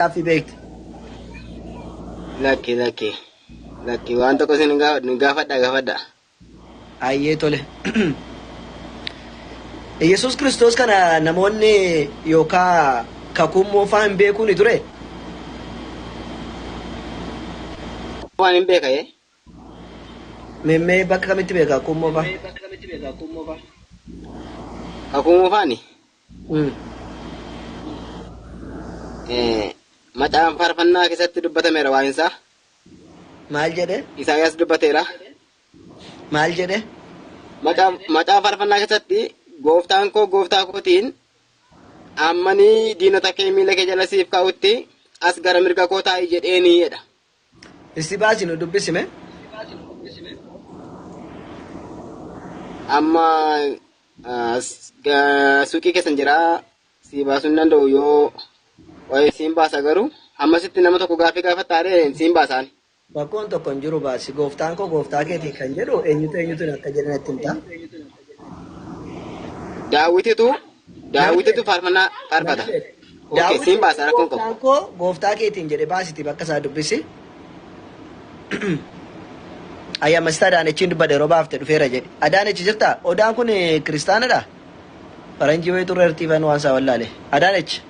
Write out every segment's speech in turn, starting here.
Gaaffii beekte. Lakki lakki lakki waan tokko isin gaafadha gaafadha. Ayyee tole. Yesuus Kiristoos kana namoonni yookaa kakuu moofaa hin beekuuni ture? Waan hin beeka ee. Meemmee bakka kamitti beeka kakuu moofaa? Kakuu moofaani? Macaafa faarfannaa keessatti dubbatameera waa'een isaa. Maal jedhe? Isaayyaas dubbateera. Maal jedhe? Macaafa faarfannaa keessatti gooftaan koo gooftaa kootiin ammanii diinota kee miila kee jala siif kaa'utti as gara mirga koo taa'i jedheeni jedha. Isti baasi nu dubbisime. Amma suuqii keessan jira si baasuu hin danda'u yoo waa'ee siin baasa garuu ammasitti nama tokko gaaffii gaafattaadhe siin baasaan. Rakkoon tokko hin jiru baasi. Gooftaan koo gooftaa keetiin kan jedhu eenyutu eenyutu akka jedhan itti himta. Daawititu faarfannaa faarfata. Okay, siin baasa rakkoon qabu. Gooftaan koo gooftaa keetiin jedhe baasiti bakka isaa dubbisi. Ayya ammasitti Adaanechiin dubbadha yeroo baafte dhufeera jedhe. Adaanechi jirtaa? Odaan kun kiristaanadha? Faranjii wayii turre ertiifan waan isaa wallaale. Adaanechi.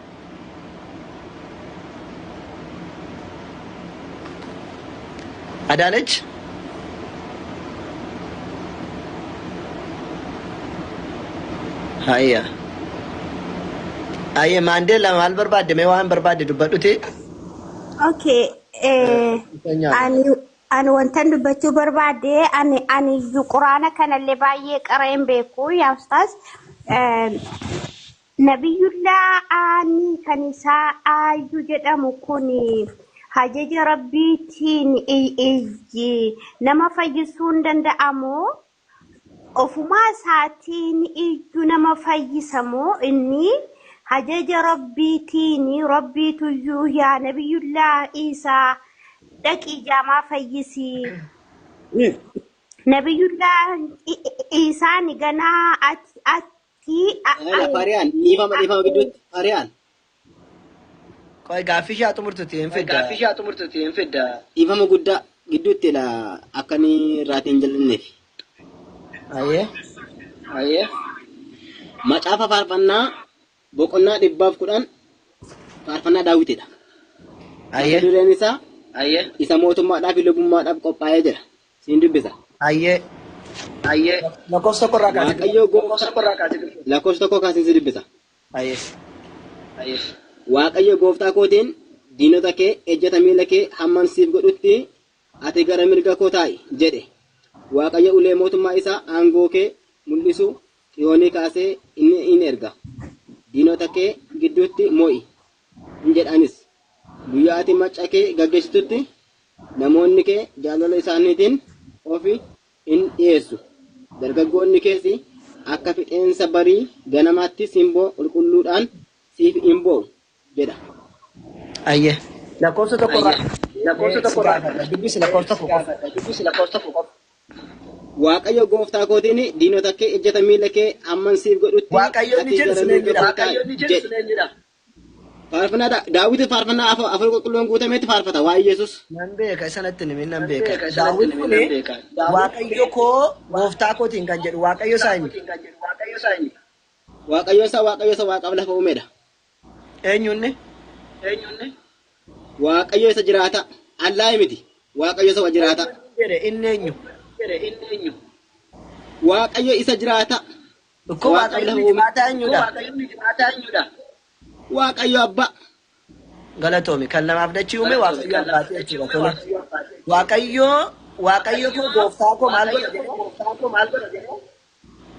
Adaanech. Hayya. Ayya Maandeella maal barbaadde mee waan barbaadde dubbadhuti. Okay. Ani wantan dubbachuu barbaade ani iyyuu quraana kanallee baay'ee qara hin beeku yaa ustaas. Nabiyyullaa ani kan isaa Aayyuu jedhamu kun hajaja Rabbiitiin nama fayyisuu hin danda'amu. Ofumaa isaatiin iyyuu nama fayyisa moo inni hajaja Rabbiitiin Rabbiitu iyyuu yaa Nabiyyullaa Iisaa dhaqii jaamaa fayyisi. Nabiyyullaa Iisaan ganaa ati Fariyaan dhiifama dhiifama gidduutti Fariyaan. Qoy gaaffii ishee haa xumurtuti hin fidda. Gaaffii ishee haa xumurtuti hin fidda. Dhiifama guddaa gidduutti la akka inni irraatii hin jal'inneef. Ayyee. Ayyee. Macaafa faarfannaa boqonnaa 110 faarfannaa Daawitidha. Ayyee. Mata dureen isaa Ayyee. isa mootummaadhaaf fi lubummaadhaaf qophaa'ee jira. Siin dubbisa. Ayyee. Ayyee. Lakkoofsa tokko irraa kaasee. Waaqayyo Lakkoofsa tokko irraa kaasee dubbisa. Lakkoofsa tokko kaasee si dubbisa. Ayyee. Ayyee. Waaqayyo gooftaa kootiin diinota kee ejjata miila kee hamman siif godhutti ati gara mirga koo taa'i jedhe. Waaqayyo ulee mootummaa isaa aangoo kee mul'isu Xiyoonii kaasee inni in erga. Diinota kee gidduutti mo'i in jedhanis. Guyyaa ati macca kee gaggeessitutti namoonni kee jaalala isaaniitiin ofi in dhi'eessu. Dargaggoonni kees akka fixeensa barii ganamaatti simboo qulqulluudhaan siif in boo'u jedha. Ayyee. Lakkoofsa tokko irraa. Lakkoofsa tokko irraa. Dubbisi lakkoofsa tokko qofa. Dubbisi lakkoofsa tokko qofa. Waaqayyo gooftaa kootiin diinota kee ejjata miila kee hamman siif godhutti Waaqayyo inni ati jedhu gara sun mirga eenyudha? koo Waaqayyo taa'i inni jedhu jedhe. sun eenyudha? Faarfannaa Daawit faarfannaa afur qulqulluun guutametti faarfata waa'ee Yesuus. Nan beeka sanatti nimi nan beeka. Beeka sanatti Daawit nimi kuni nan beeka. Waaqayyo koo gooftaa kootiin kan jedhu Waaqayyo isaa eenyu? Waaqayyo isaa eenyu? Waaqayyo isaa Waaqayyo isa waaqaaf lafa uumedha. Eenyunni? Eenyunni? Waaqayyo isa jiraata. Allaa miti. Waaqayyo isa jiraata. Jedhe inni eenyu? Jedhe inni eenyu? Waaqayyo isa jiraata. Dhukkoo Waaqaaf Waaqayyo lafa inni uume. jiraataa eenyudha? Waaqayyo inni jiraataa eenyudha? Waaqayyo abbaa. Galatoomi kan namaaf dachii uume Waaqayyo abbaatii jechuudha. Tole. Waaqayyo Waaqayyo koo gooftaa koo maal godha jedhe? Gooftaa koo maal godha jedhe?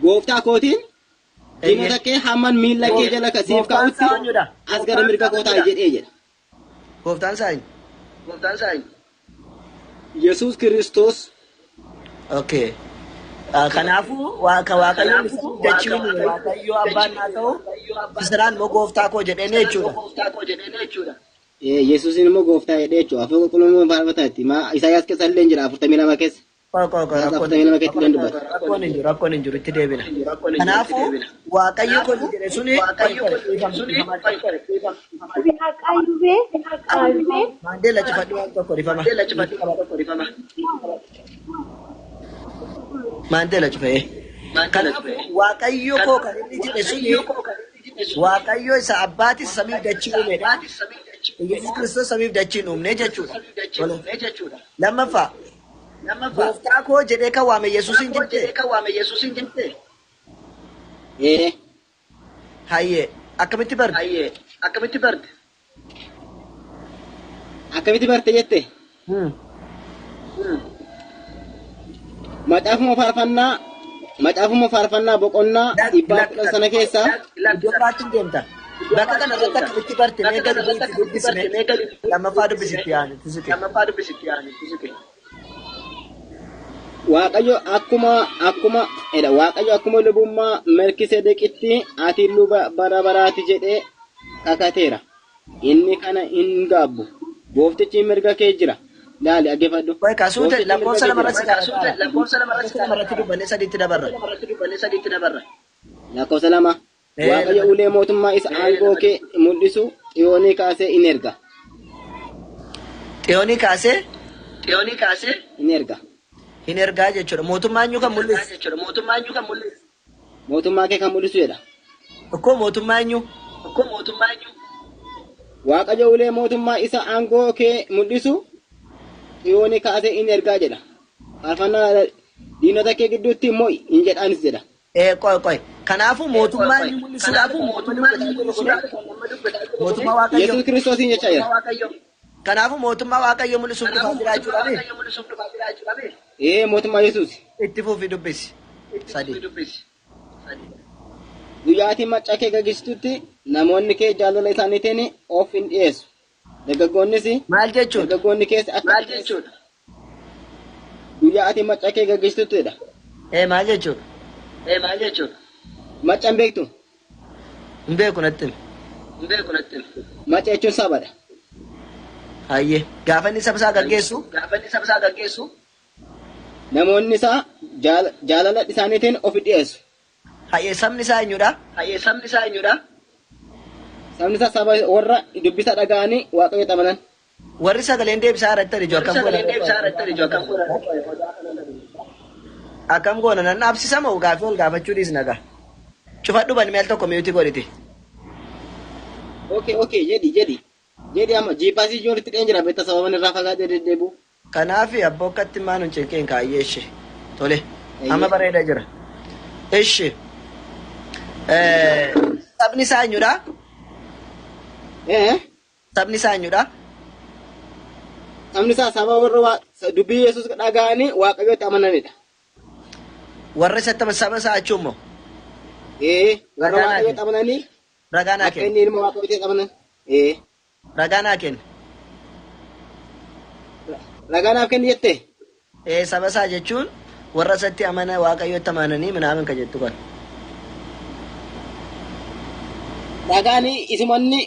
Gooftaa kootiin diinota kee hamman miilla kee jala siif Gooftaan kaa'utti isaa eenyudha? as gara mirga koo taa'i jedhee jedha. Gooftaan isaa eenyu? Gooftaan isaa eenyu? Yesuus Kiristoos. Okay. Kanaafuu waaqa Waaqayyo dachii uume Waaqayyo abbaan naa ta'u Sisiraan immoo gooftaa koo jedheen jechuudha. Gooftaa koo jedheen jechuudha. Yesuusin immoo gooftaa jedhee jechuudha. Afur qulqulluun faarfataatti. Isaayyaas keessa illee jira 42 keessa. Qoy qoy qoy Saat rakkoon 42 keetti illee dubbata. rakkoon hin jiru rakkoon hin jiru itti deebina. Kanaafuu Waaqayyo kun jedhe suni qoy qoy dhiifama dhiifama. Waaqayyo bee Maandeela cufadhu waan tokko dhiifama. Maandeela cufee. Kanaafuu Waaqayyo koo kan inni jedhe suni Waaqayyo isa abbaatis samiif dachii uumedha. Yesuus Kiristoos samiif dachii hin uumne jechuudha. Tole. Lammaffaa gooftaa koo jedhee kan waame Yesuusin jettee Ee hayyee akkamitti barte? akkamitti barte jette? Macaafuma faarfannaa macaafuma faarfannaa boqonnaa 110 sana keessaa Iddoo biraatti hin deemta. Bakka kana irratti akkamitti barte mee gadi bu'iitti dubbisne lammaffaa dubbisitti yaani tisike. Waaqayyo akkuma akkuma edha Waaqayyo akkuma lubummaa Melkisedeqitti ati luba bara baraati jedhee kakateera. Inni kana hin gaabbu. Gooftichi mirga kee jira. Laali dhaggeeffadhu. Qoy kaasuute Gooftichi mirga lakkoofsa kee lama jira. irratti kaasuute lakkoofsa lama irratti dubbannee sadiitti dabarra. Lakkoofsa 2. Ee Waaqayyo ulee mootummaa isa aangoo kee mul'isu Xiyoonii kaasee in erga. Xiyoonii kaasee In erga. hin ergaa jechuudha. Mootummaa eenyu kan mul'isu? Mootummaa kee kan mul'isu jedha. Ikkoo mootummaa eenyu? Waaqayyo ulee mootummaa isa aangoo kee mul'isu Xiyoonii kaasee in ergaa jedha. Faarfannaa diinota kee gidduutti mo'i hin jedhaanis jedha. Ee qoy qoy. Kanaafuu mootummaa eenyu mul'isuudhaaf mootummaa Waaqayyoo. Yesuus Kiristoosiin jechaa jira. Kanaafuu mootummaa Waaqayyoo mul'isuuf dhufaa jira jechuudhaani. Ee mootummaa Yesuus. Itti fufi dubbisi. Sadi. Guyyaa ati macca kee gaggeessitutti namoonni kee jaalala isaaniitiin of hin dhiyeessu. Dargaggoonnis Maal jechuudha? dargaggoonni keessa akka guyyaa ati macca kee gaggeessituttidha. Ee maal jechuudha? Macca hin beektu. Hin beeku natti himi. Macca jechuun sabadha. Hayyee. Gaafa inni saba isaa gaggeessu Namoonni isaa jaalala isaaniitiin of dhiyeessu. hayyee sabni isaa eenyudha? Sabni isaa saba warra dubbisa dhaga'anii Waaqayyotti amanan. Warri sagaleen deebisaa irratti ijoo akkam goona? Akkam goona nan dhaabsisa moo gaaffii ol gaafachuu dhiisna gaa? Cufadhu bani meel tokko miyuutii godhiti. Okay okay jedhi jedhi. Jedhi amma jiipaasii ijoolletti dhiyeen jira beektaa sababan irraa fagaatee deddeebi'u. Kanaaf abboo akkatti maan hin cinqeen kaayyee ishee. Tole. Amma bareeda jira. Ishi. Sabni isaa eenyudha? Ee Sabni isaa eenyudha? sabni isaa saba warra dubbii Yesuus dhaga'anii Waaqayyotti amananidha. Warra isatti saba isaa jechuun moo? Ee warra Ragaa naa Waaqayyotti kenni. amananii Ragaa naa akka kenni. inni ilma Waaqayyootti amanan. Ee Ragaa naa kenni. ragaa naaf kenni jettee? Ee saba isaa jechuun warra isatti amana Waaqayyotti amananii minaamin ka jettu kan. Ragaan isimanni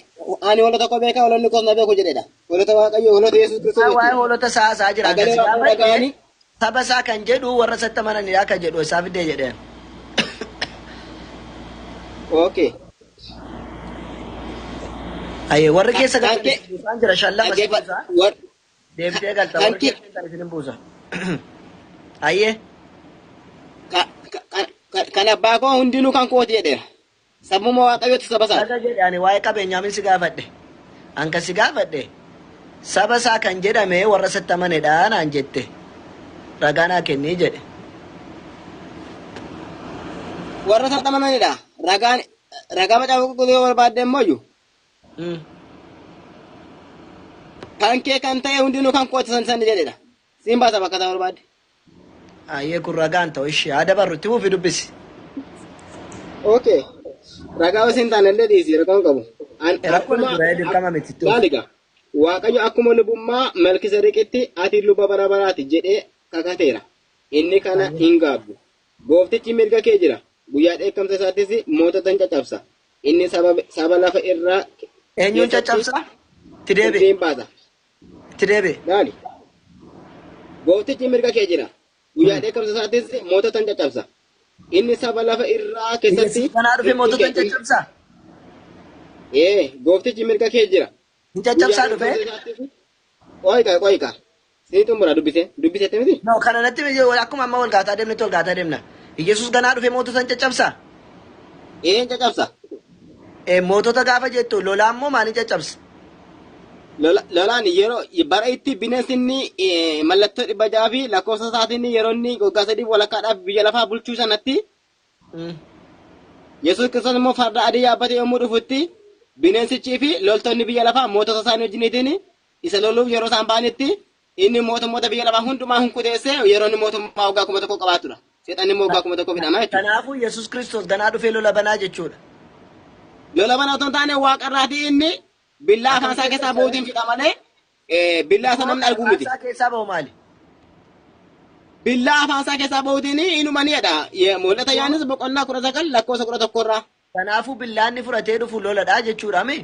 ani hoolota koo beekaa hoolonni koos na beeku jedhedha. Hoolota Waaqayyoo hoolota Yesuus Kiristoos Waa'ee jechuudha. hoolota isaa isaa jira. Sagalee Akkasii Waaqayyoo gaafadhe dhaga'anii saba isaa kan jedhu warra isatti amananidha kan jedhu isaa fidee jedheen. Okay. Hayyee warri keessa Kan galan kee isin buusaan jira shan lama si dhaggeeffadhu. buusa. Deebitee galta Kan warri kee keessa galan isin buusa. Hayyee kan abbaa koo hundinuu kan kooti jedheera. Sabuma Waaqayyootti saba isaati. Raga jedhe ani waa'ee qabeenyaa min si gaafadhe. Anka si gaafadhe saba isaa kan jedhame warra isatti amanedha naan jette. Ragaa naa kennii jedhe. Warra isatti amananidha. Ragaan ragaa macaafa qulqulluu yoo barbaadde immoo iyyuu kan kee kan ta'e hundinuu kan kooti san san jedhedha. Siin baasa bakka isaa barbaadde. Hayyee kun ragaan ta'u ishee haa dabarru itti fufi dubbisi. Okay. Ragaa osoo hin taane illee dhiisi rakkoo hin qabu. Rakkoon Akkuma jira dirqama miti itti fufi. maaliga Waaqayyo akkuma lubummaa Melkisedeqitti ati luba bara baraati jedhee kakateera. Inni kana hin gaabbu. Gooftichi mirga kee jira. Guyyaa dheekkamsa isaattis mootota hin caccabsa. Inni saba lafa irraa Eenyuun keessatti caccabsa? Itti deebi'i. firdii hin baasa. Itti deebi'i. Laali. Gooftichi mirga kee jira. Guyyaa dheekkamsa isaattis mootota hin caccabsa. Inni saba lafa irraa keessatti Yesuus ganaa dhufee mootota hin caccabsaa? Ee, gooftichi mirga kee jira. Hin caccabsaa dhufee? Qoyqa qoyqa. Sii xumura dubbise dubbisetti miti? No, kana natti akkuma amma wal gaataa deemnetti wal gaataa deemna. Yesuus ganaa dhufee mootota hin caccabsaa? Ee, hin caccabsa. Mootota gaafa jettu lolaa immoo maaliin caccabsa? Lolaan yeroo bara itti bineensi inni mallattoo 600 fi lakkoofsa isaatiin yeroo inni waggaa 3 walakkaadhaaf biyya lafaa bulchuu sanatti Yesuus Kiristoos immoo farda adii yaabbatee yommuu dhufutti bineensichii fi loltoonni biyya lafaa mootota isaanii wajjiniitiin isa loluuf yeroo isaan ba'anitti inni mootummoota biyya lafaa hundumaa hunkuteessee yeroo inni mootummaa waggaa 1000 qabaatudha. Seexanni immoo waggaa 1000 fidhama jechuudha. Kanaafuu Yesuus Kiristoos ganaa dhufee lola banaa jechuudha. Lola banaa otoo hin taane waaqarraatii inni billaa afaan isaa keessaa bahuutiin fidha malee billaa isa namni arguu miti. Afaan isaa keessaa bahu maali? Billaa afaan isaa keessaa bahuutiin inuma ni jedha. Mul'ata Yohaannis boqonnaa 19 lakkoofsa 11 irraa. Kanaafuu billaan inni fudhatee dhufu loladha jechuudha mi?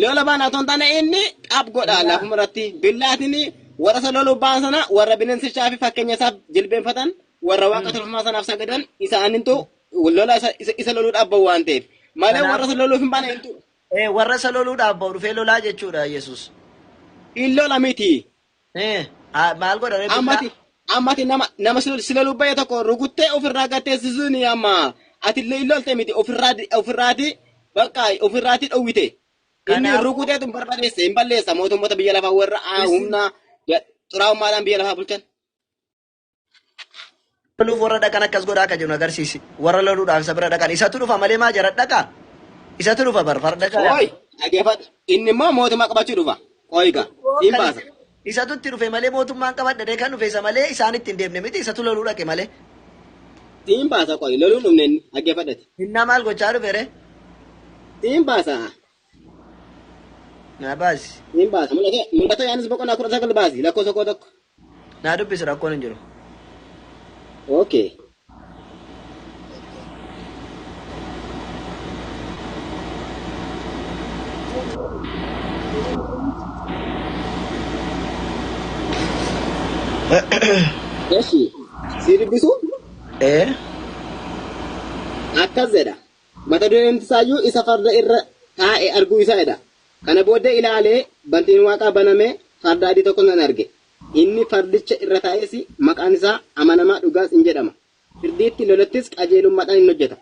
Lola banaa otoo hin taane inni xaph godha lafuma irratti. Billaatiin warra isa loluuf ba'an sana warra bineensichaa fi fakkeenya isaaf jilbeenfatan warra waaqa tolfamaa sanaaf sagadan isaanintu lola isa loluudhaaf bahu waan ta'eef. Malee warra isa loluuf hin baane hin Warra isa loluudhaaf bahu dhufee lolaa jechuudha Yesuus. In lola miti. Maal godha ree billaa? Ammati nama si loluuf bahe tokko rukuttee ofirraa gatteessisuun amma ati illee hin lolte miti ofirraati bakka ofirraati dhowwite. Inni rukuteetu hin barbadeesse hin balleessa mootummoota biyya lafaa warra humna xuraa'ummaadhaan biyya lafaa bulchan. Loluuf warra dhaqan akkas godhaa akka jiru agarsiisi. Warra loluudhaaf isa bira dhaqan. Isatu dhufa malee maa jara dhaqa? Isatu dhufa bar farda isaa. Ooyi dhaggeeffadhu. Inni immoo mootummaa qabachuu dhufa. Ooyi gaa hin baasa. Isatu itti dhufe malee mootummaan qabadha kan dhufe isa malee isaan itti hin deemne miti isatu loluu dhaqe malee. Siin baasa qoyi loluun dhufne inni dhaggeeffadhati. Innaa maal gochaa dhufe ree? Siin baasa. Naa baasi. Siin baasa. Mul'ata Yohaannis boqonnaa 19 baasi lakkoofsa 1. Naa dubbisi rakkoon hin jiru. Okay. Eshi si dubbisu? Akkas jedha. Mata dureen isaayyuu isa farda irra taa'e arguu isaa jedha. Kana booddee ilaalee bantiin waaqaa baname farda adii tokko nan arge. Inni fardicha irra taa'es maqaan isaa amanamaa dhugaas in jedhama. Firdiitti lolattis qajeelummaadhaan in hojjeta.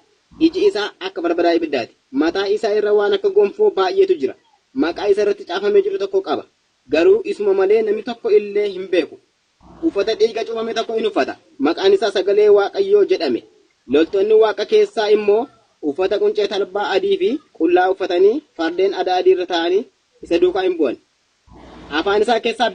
Iji isaa akka barbadaa ibiddaati. Mataa isaa irra waan akka gonfoo baay'eetu jira. Maqaa isa irratti caafamee jiru tokko qaba. Garuu isuma malee namni tokko illee hin beeku. Uffata dhiiga cuufame tokko in uffata. Maqaan isaa sagalee Waaqayyoo jedhame. Loltoonni waaqa keessaa immoo uffata quncee talbaa adii fi qullaa uffatanii fardeen adii irra taa'anii isa duukaa hin bu'an. Afaan isaa keessaa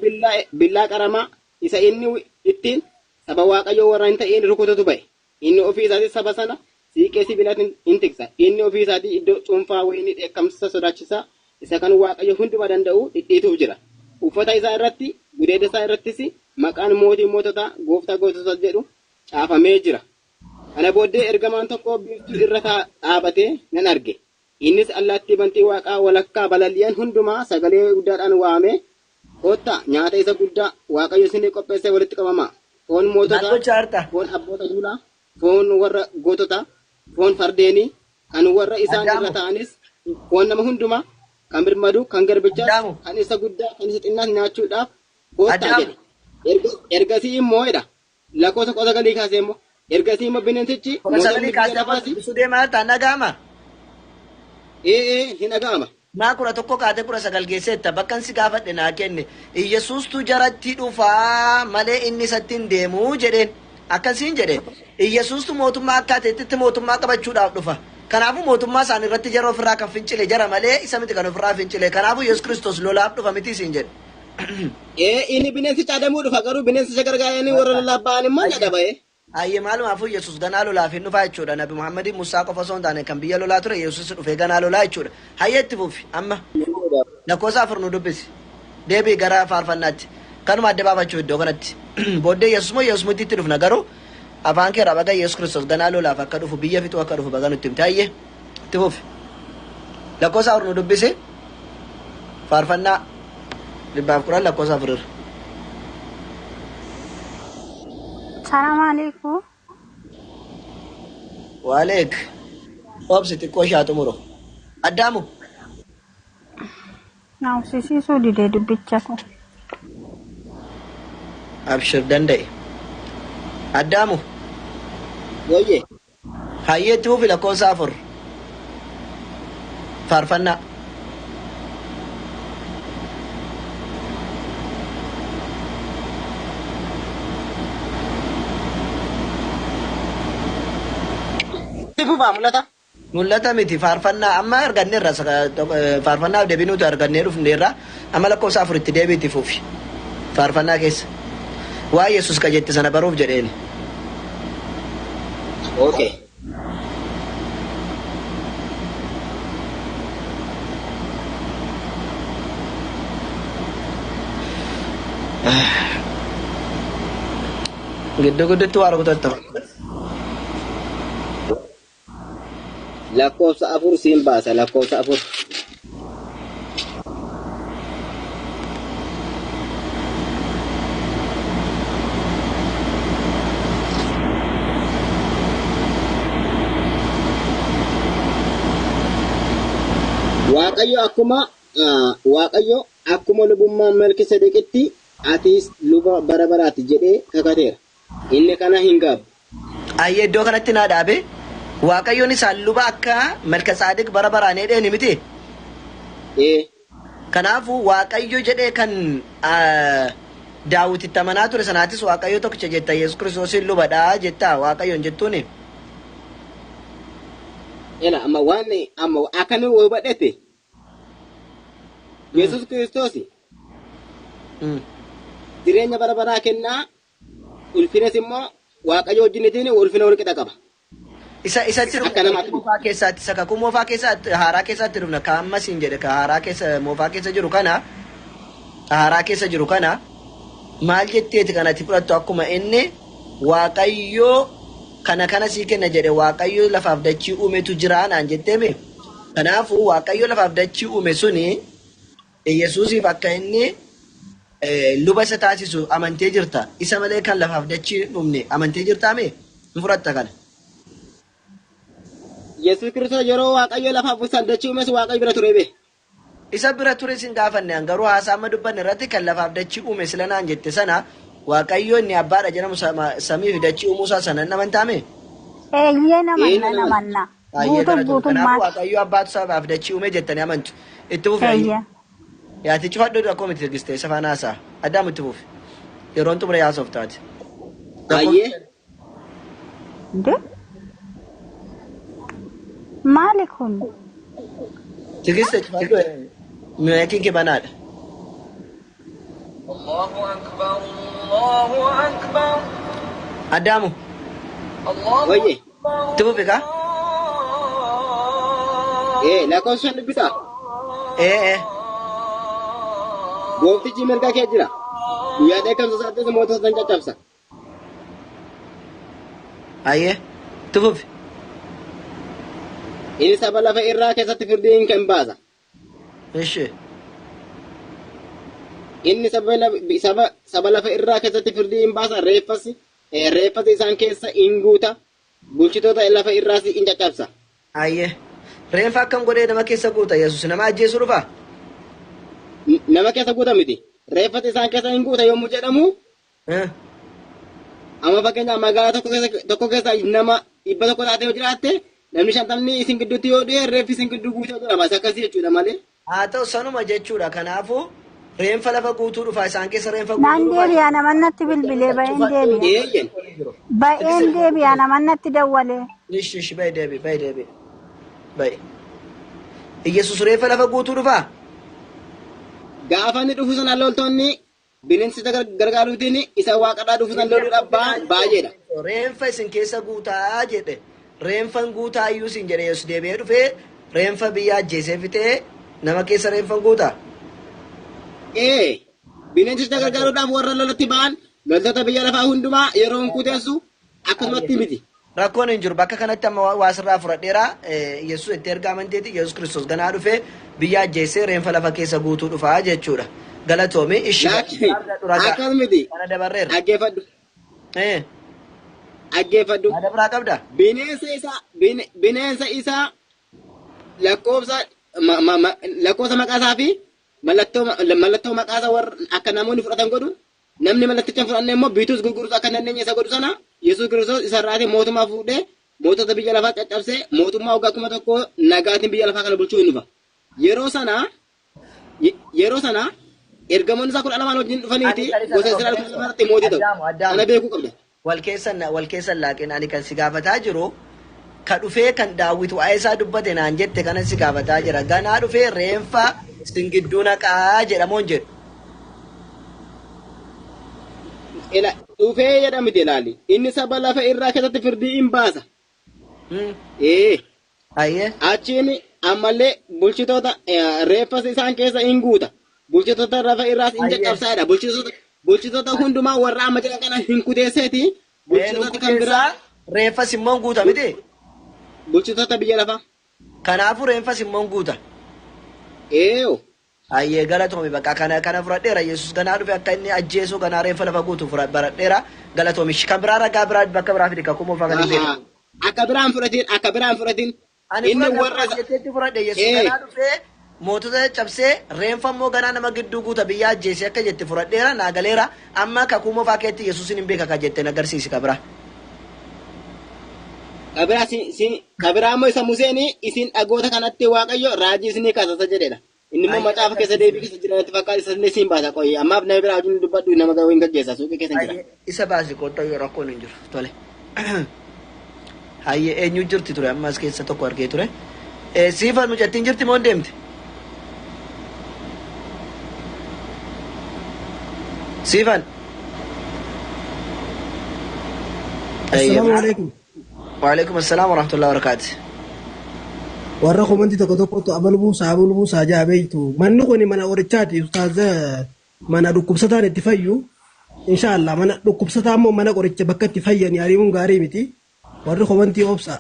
billaa qaramaa isa inni ittiin saba Waaqayyoo warra hin ta'in rukututu ba'e. Inni ofii isaatii saba sana siiqee sibiilaatiin hin tiksa. Inni ofii isaatii iddoo cuunfaa wayinii dheekkamsa sodaachisaa isa kan Waaqayyo hundumaa danda'u dhidhiituuf jira. Uffata isaa irratti gudeeda isaa irrattis maqaan mootii moototaa gooftaa gooftotaa jedhu caafamee jira. Kana booddee ergamaan tokko biiftuu irra dhaabatee nan arge. Innis allaattii bantii waaqaa walakkaa balali'an hundumaa sagalee guddaadhaan waamee kottaa nyaata isa guddaa Waaqayyo isinii qopheessee walitti qabamaa. Foon moototaa, foon abboota duulaa, foon warra goototaa, foon fardeenii, kan warra isaan irra ta'anis, foon nama hundumaa, kan birmadu, kan garbichaas, kan isa guddaa, kan isa xinnaas nyaachuudhaaf kottaa jedhe. Ergasii immoo jedha lakkoofsa 19 kaasee immoo ergasii immoo bineensichi 19 kaasee dubbisuu deemaa jirta dhaga'ama. Ee hin dhaga'ama. Naa 11 kaatee 19 geesseetta bakkan si gaafadhe naa kenne Iyyasuustu jaratti dhufaa malee inni isatti hin deemuu jedheen akkasiin jedhe Iyyasuustu mootummaa akka ateettitti mootummaa qabachuudhaaf dhufa. Kanaafuu mootummaa isaanii irratti jara ofirraa kan fincile jara malee isa miti kan ofirraa fincile. Kanaafuu Yesuus Kiristoos lolaaf dhufa miti isiin jedhe. Inni bineensicha adamuu dhufa garuu bineensicha gargaaranii warra lolaaf ba'an immoo ni adaba. Ayyee maalumaafuu Yesuus ganaa lolaaf hin dhufaa jechuudha. Nabi Muhammadiin Musaa qofa osoo hin taane kan biyya lolaa ture Yesuus dhufee ganaa lolaa jechuudha. Hayyee itti fufi amma lakkoofsa 4 nu dubbisi. Deebii gara faarfannaatti. Kanuma adda baafachuu iddoo kanatti. Booddee Yesuus moo Yesuus miti itti dhufna garuu afaan keerraa baga Yesuus Kiristoos ganaa lolaaf akka dhufu biyya fixuu akka dhufu baga nutti himte. Hayyee itti fufi. Lakkoofsa 4 nu dubbisi. Faarfannaa 110 lakkoofsa 4 irra. Salaam alaikum. Waaleek. Obsi xiqqoo ishee haa xumuru. Addaamu. Na obsisiisuu didee dubbicha kun. Abshir danda'e. Addaamu. Wayye. Hayyee itti fufi lakkoofsa 4. Faarfannaa. Itti fufaa mul'ata. Mul'ata miti faarfannaa amma arganneerra faarfannaaf deebii nuti argannee dhufneerra amma lakkoofsa 4 itti deebii itti fufi. Faarfannaa keessa. Waa Yesuus ka jette sana baruuf jedheeni. Okay. Gidduu gidduutti waa rukutatta. Lakkoofsa 4 siin baasa lakkoofsa 4. Waaqayyo akkuma Waaqayyo akkuma lubummaa Malkiiseedeqitti atis luba bara baraati jedhee kakateera. Inni kana hin gaabbu. Ayyee iddoo kanatti naa dhaabe Waaqayyoon isaan luba akka Malkiiseedeq bara baraan jedheeni miti. Ee. Kanaafuu Waaqayyo jedhee kan Daawit itti amanaa ture sanaatis Waaqayyo tokkicha jetta Yesuus Kiristoosiin lubadha jetta Waaqayyoon jettuuni. Ela amma waan amma akkami hubadhete Yesuus Kiristoos jireenya bara baraa kennaa ulfinas immoo Waaqayyo wajjinitiin ulfina wal qixa qaba. Isa isatti Akka dhufna namaatti. moofaa keessaatti isa kakuu moofaa keessaatti haaraa keessaatti dhufna ka amma siin jedhe ka haaraa keessa moofaa keessa jiru kana ka haaraa keessa jiru kana maal jetteeti kanatti fudhattu akkuma inni Waaqayyo kana kana sii kenna jedhe Waaqayyo lafaaf dachii uumetu jira naan jetteemi. Kanaafuu Waaqayyo lafaaf dachii uume suni Yesuusiif akka inni luba isa taasisu amantee jirta. Isa malee kan lafaaf dachii hin uumne amantee jirtaame hin fudhatta kana. Yesuus Kiristoos yeroo Waaqayyo lafaaf isaan dachii uumes Waaqayyo bira ture bee. Isa bira ture sin gaafanne an garuu haasaa amma dubbanne irratti kan lafaaf dachii uume sila naan jette sana Waaqayyo inni abbaadha jedhamu samii fi dachii uumuusaa sana hin amantaame? Eeyyee namanna Ee namanna. namanna. Baay'ee Guutuuf galatoom. Kanaafuu guutummaatti. Waaqayyo abbaatu sabaaf dachii uume jettanii amantu. Itti fufi hayyee. Eeyyee. Yaati cufadhu rakkoo miti tigiste isa faana haasaa. Addaamu itti fufi. Yeroon xumure yaasoof taate. Hayyee. Inde? Maali kun? Tigiste cufadhu maakiin kee banaadha. Allahu akbar, Allahu akbar, Addaamu Allahu Wayye. akbar. itti fufi kaa? Ee lakkoofsa 5 dubbisaa. Ee ee. Gooftichi mirga kee jira. Guyyaa dheekkamsa isaattis mootota san caccabsa. Hayyee itti fufi. Inni saba lafa irraa keessatti firdii hin kan baasa. Ishi. Inni saba lafa irraa keessatti firdii hin baasa. Reeffas reeffas isaan keessa hin guuta. Bulchitoota lafa irraas hin caccabsa. Hayyee. Reenfa akkam godhee nama keessa guuta Yesuus nama ajjeesuu dhufaa? Nama keessa guuta miti. Reeffas isaan keessa hin guuta yommuu jedhamu amma fakkeenyaaf magaalaa tokko keessa nama 100 taatee yoo jiraatte namni 50 isin gidduutti yoo du'e reeffi isin gidduu guutee jedhama. Isa akkasii jechuudha malee. Haa ta'u sanuma jechuudha. Kanaafuu reenfa lafa guutuu dhufa isaan keessa reenfa Naan guutuu dhufa. deebi'a namannatti bilbilee ba'een deebi'a. Eeyyen. Ba'een deebi'a namannatti dawwalee. Ishi ishi ba'i deebi ba'i deebi ba'i. Iyesuus reeffa lafa guutuu dhufaa? Gaafa inni dhufu sana loltoonni bineensota gargaaruutiin isa waaqarraa dhufu sana loluudhaaf ba'an baay'eedha. Reenfa isin keessa guutaa jedhe. Reenfan guutaa iyyuu isin jedhe Yesuus deebi'ee dhufee reenfa biyya ajjeesee fixee nama keessa reenfan guutaa? Ee bineensota gargaaruudhaaf warra lolatti ba'an loltoota biyya lafaa hundumaa yeroo hin kuteessu akkasumatti miti. Rakkoon hin jiru. Bakka kanatti amma waa sirraa fudhadheera. Yesuus itti erga amanteeti Yesuus Kiristoos ganaa dhufee biyya ajjeesee reenfa lafa keessa guutuu dhufaa jechuudha. Galatoomi ishi Laakiin akkas miti. Kana dabarreera. Dhaggeeffadhu. Dhaggeeffadhu. Yaada biraa qabda? Bineensa isaa bineensa isaa lakkoofsa lakkoofsa maqaa isaa fi mallattoo maqaa isaa warra akka namoonni fudhatan godhu, namni mallatticha hin fudhanne immoo bituus gurguruus akka hin dandeenye isa godhu sana, Yesuus Kiristoos isa irraatii mootummaa fuudhee mootota biyya lafaa caccabsee mootummaa waggaa 1000 nagaatiin biyya lafaa kana bulchuu hin dhufa. Yeroo sana ergamoonni isaa 12n wajjin dhufaniiti Ani kan isa gosa Israa'el 12 irratti mootii ta'u. Addaamu, Addaamu. Kana beekuu qabda. Wal keessan laaqin. Ani kan si gaafataa jiru ka dhufee kan Daawit waa'ee isaa dubbate naan jette kana si gaafataa jira. Ganaa dhufee reenfa sin gidduu naqaa jedhamoon jedhu. Ila dhufee jedhamite ilaali. Inni saba lafa irraa keessatti firdii hin baasa. Ee. Ayyee. Achiin ammallee bulchitoota reeffas isaan keessa hin guuta. Bulchitoota lafa irraas hin caccabsaadha. Bulchitoota hundumaa warra amma jiran kana hin kuteesseeti. Bulchitoota kan biraa Reeffas immoo hin guuta miti. Bulchitoota biyya lafaa. Kanaafuu reenfas immoo hin guuta. Eeyo. Ayyee, galatoomi. Bakka kana fudhadheera. Yesus ganaa dhufe akka inni ajjeesu, ganaa reenfa lafa guutu baradheera. Galatoomi. Kan biraa ragaa biraa bakka biraa fidi, kakuu moofaa kan hin beeku. Akka biraan fudhatin, akka biraan fudhatin. Ani Inni fudhadhe, warra akkuma jetteetti fudhadhe. Yesus ganaa dhufee mootota caccabsee reenfa immoo ganaa nama gidduu guuta, biyya ajjeese akka jette fudhadheera, naa galeera. Amma kakuu moofaa keetti Yesuusin hin beeka ka jette agarsiisi ka biraa. Kabiraa si kabiraa immoo isa Museen isin dhagoota kanatti Waaqayyo raajii isinii kaasasa jedhedha. Inni immoo macaafa keessa deebii keessa jiranitti fakkaata, isa illee siin baasa qoyee. Ammaaf nama biraa wajjin dubbadhu, nama hin gaggeessa, suuqii keessa hin jira. Hayyee, isa baasi kottaa, yoo rakkoon hin jiru. Tole. Hayyee, eenyu jirti ture amma as keessa? Tokko argee ture. Siifan mucattiin jirti moo hin deemte? Siifan. Assalaamu alaikum. Waalaikum assalam warahmatullahi wabarakatuh. Warra komantii tokko tokkotu abalu buusaa, abalu buusaa jaa beektu. Manni kun mana qorichaati, ustaaza, mana dhukkubsataan itti fayyu. Inshaallah mana dhukkubsataa immoo mana qoricha bakka itti fayyan ariimuun gaarii miti. Warri komantii obsa,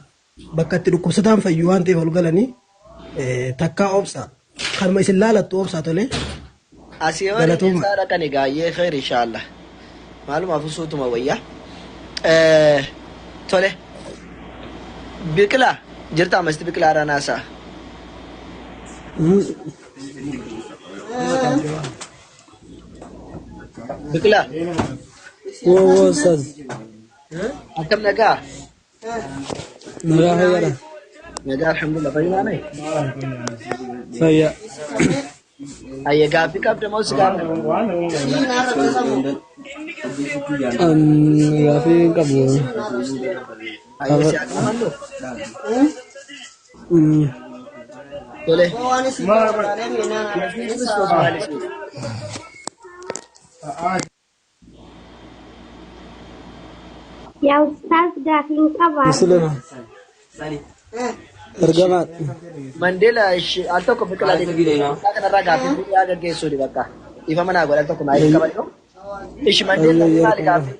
bakka itti dhukkubsataan fayyu waan ta'eef ol galanii takkaa obsa. Kanuma isin laalattu obsaa, tole. Asii yoo Galatooma. isaa dhaqani gaayyee khair inshallah. Maalumaaf usuutuma wayya. Tole. Biqilaa jirta ammasitti, biqilaa ranaasaa. Biqilaa. Woo, ustaz. Akkam, nagaa? Nagaa, fayyaadha. Nagaa, alhamdulillah, fayyaa. Fayyaa. Ayya, gaaffii qabda moo si gaafadha? Gaaffii hin qabu. Ayya, si gaafannu? Tole. Yesuus Kiristoos maaliif? Yaa ustaaz, gaafiin qaba. Muslima. Ergamaadha. Mandeela al tokko biqilaa kanarraa gaaffii guddaa gaggeessuuni bakka. Ifa manaa godhan tokko maayii qabadhu. Ishi Mandeela, maali gaaffii?